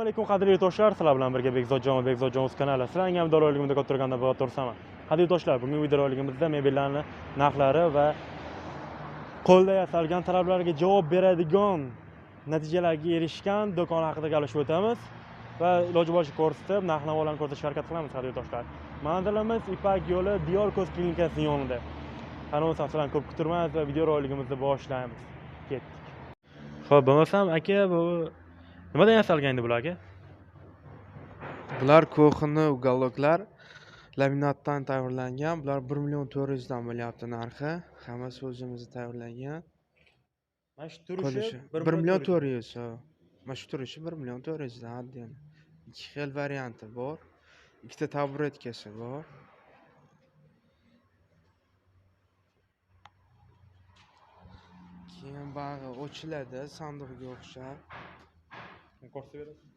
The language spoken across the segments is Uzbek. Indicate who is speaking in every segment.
Speaker 1: Alaykum qadrli yurtdoshlar, sizlar bilan birga Bekzodjon va Bekzodjon o'z kanali. Sizlarning ham videoroligimda ko'p turgandan bo'lib tursaman. Qadrli yurtdoshlar, bugungi videoroligimizda mebellarning narxlari va qo'lda yasalgan talablarga javob beradigan natijalarga erishgan do'kon haqida gaplashib o'tamiz va iloji boricha ko'rsatib, narx-navolarni ko'rsatishga harakat qilamiz, qadrli yurtdoshlar. Manzilimiz Ipak yo'li Diyor ko'z klinikasining yonida. Qani bo'lsam sizlarni ko'p kuttirmaymiz va videoroligimizni boshlaymiz. Ketdik. Xo'p, bo'lmasam aka, bu nimadan yasalgan endi bular aka?
Speaker 2: Bular ko'xini uголокlar laminatdan tayyorlangan. Bular 1 million 400 dan bo'lyapti narxi. Hammasi o'zimiz tayyorlangan.
Speaker 1: Mana shu turishi
Speaker 2: 1 million 400. Mana shu turishi 1 million 400 dan отдельно. Ikki xil varianti bor. Ikkita taburetkasi bor. Keyin bag'i ochiladi, sandiqga o'xshab.
Speaker 1: Ko'rsatib berasiz.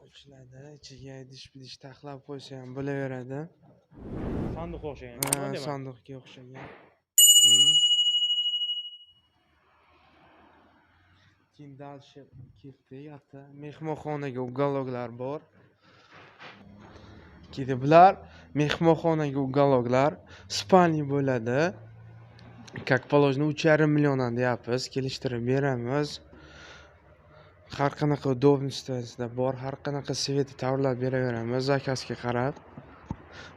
Speaker 2: Ochiladi, ichiga idish-bidish taxlab qo'ysa ham bo'laveradi.
Speaker 1: Sandiqqa o'xshagan.
Speaker 2: Sandiqga o'xshagan. Keyin дальше ketdik, hatto mehmonxonaga uголокlar bor. Keyin bular mehmonxonaga uголокlar, spalni bo'ladi. Как положено 3,5 milliondan deyapmiz, kelishtirib beramiz. Har qanaqa удобствосida bor, har qanaqa sveti tayyorlab beraveramiz zakazga qarab.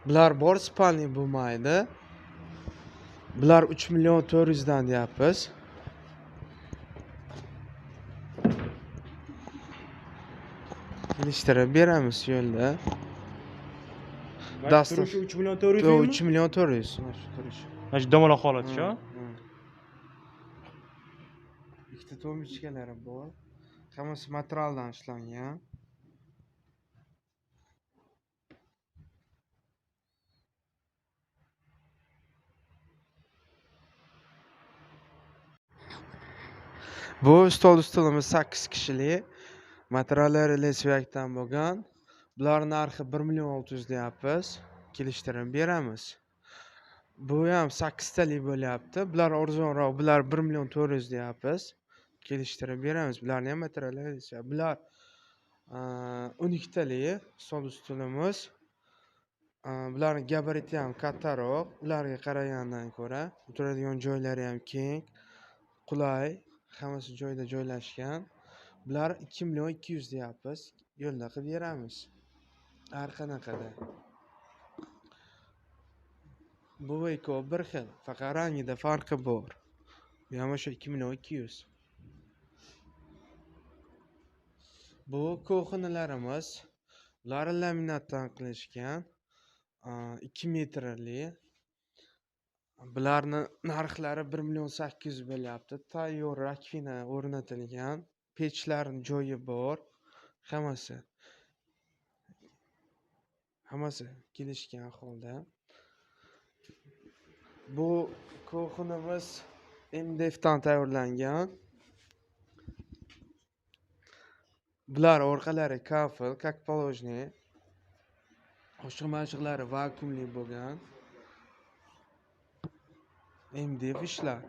Speaker 2: Bular bor, spalni bo'lmaydi. Bular 3 million 400 dan deyapmiz. Kelishtirib beramiz yo'lda.
Speaker 1: Turishi 3 million 400 mi?
Speaker 2: 3 million 400 mana shu turishi.
Speaker 1: Mana shu domaloq holati shu.
Speaker 2: Ikkita to'michkalari bor. Hammasi materialdan ishlangan. Bu stol ustulimiz 8 kishilik. Materiallar lesvakdan bo'lgan. Bular narxi 1 million 600 deyapmiz. Kelishtirib beramiz. Bu ham 8 talik bo'lyapti. Bular arzonroq, bular 1 million 400 deyapmiz. Kelishtirib beramiz. Bularni ham materiallar esa. Bular 12 talik stol ustulimiz. Bularning gabariti ham kattaroq, ularga qaragandan ko'ra o'tiradigan joylari ham keng, qulay, hammasi joyida joylashgan. Bular 2 million 200 deyapmiz. Yo'lda qilib beramiz. Har qanaqada. Bu ikkovi bir xil, faqat rangida farqi bor. Bu ham o'sha 2 million 200. Bu ko'xinalarimiz, bular laminatdan qilishgan, 2 metrli. Bularning narxlari 1 million 800 bo'lyapti. Tayyor rakvina o'rnatilgan, pechlarning joyi bor, hammasi. Hammasi kelishgan holda. Bu ko'xinamiz MDFdan tayyorlangan. Bular orqalari kafel, как положено. Oshiq-mashiqlari vakuumli bo'lgan. MDF ishlar.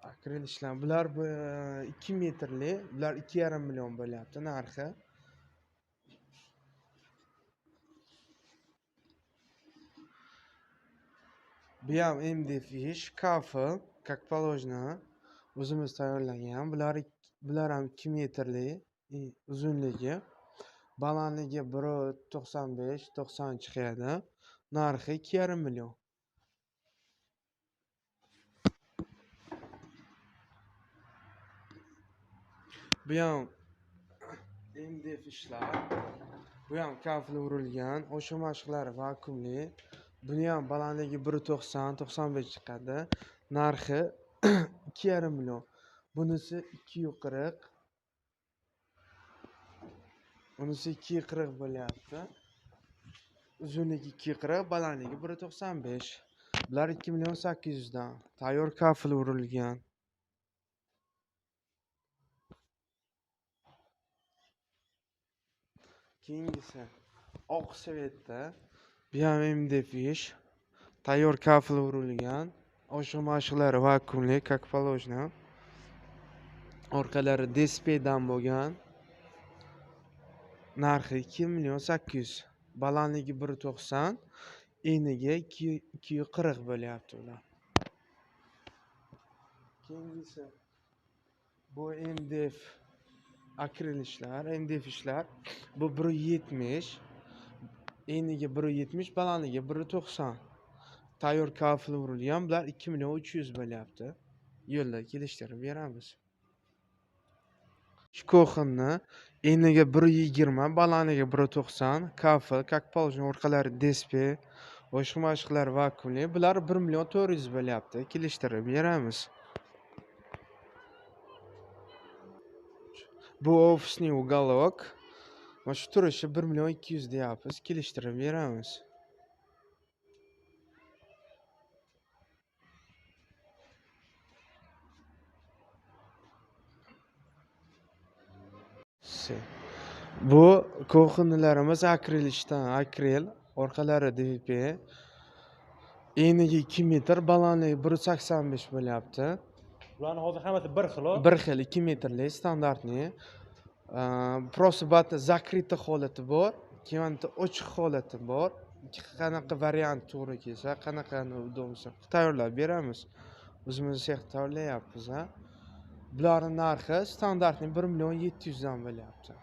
Speaker 2: Akril ishlar. Bular 2 metrli, bular 2,5 million bo'lyapti narxi. Bu ham MDF ish, kafel, как положено. O'zimiz tayyorlangan. Bular ham 2 metrli uzunligi, balandligi 1.95, 90 chiqadi. Narxi 2,5 million. Bu ham MDF ishlar. Bu ham kafel urilgan, oshiq-mashiqlari vakuumli. Buni ham balandligi 1.90, 95 chiqadi. Narxi 2,5 million. Bunisi 240. Bunisi 240 bo'lyapti. Uzunligi 240, balandligi 1.95. Bular 2 million 800 dan. Tayyor kafel urilgan. Keyingisi oq svetda. Bu ham MDF ish. Tayyor kafel urilgan. Oshiq-mashiqlari vakuumli, как положено. Orqalari DSPdan bo'lgan. Narxi 2 million 800. Balandligi 1.90, eniga 2.40 bo'lyapti ular. Keyingisi bu MDF akril ishlar, MDF ishlar. Bu 1.70, eniga 1.70, balandligi 1.90. Tayyor kafel urilgan, bular 2 million 300 bo'lyapti. Yo'lda kelishtirib beramiz. Ko'xinni eniga 1.20, balandligi 1.90, kafel, как положено, orqalari DSP, boshqa mashqlar vakuumli. Bular 1 million 400 bo'lyapti. Kelishtirib beramiz. Bu ofisning uголок. Mana shu turishi 1 million 200 deyapmiz, kelishtirib beramiz. Bu ko'xinlarimiz akril ishdan, akril, orqalari DVP. Eniga 2 metr, balandligi 1.85 bo'lyapti.
Speaker 1: Bularning hozir hammasi bir xil,
Speaker 2: Bir xil 2 metrli standartni. Просто batda zakriта holati bor, keyin bitta ochiq holati bor. Qanaqa variant to'g'ri kelsa, qanaqa udobsa tayyorlab beramiz. O'zimiz sexda tayyorlayapmiz, ha. Bularning narxi standartni 1 million 700 dan bo'lyapti.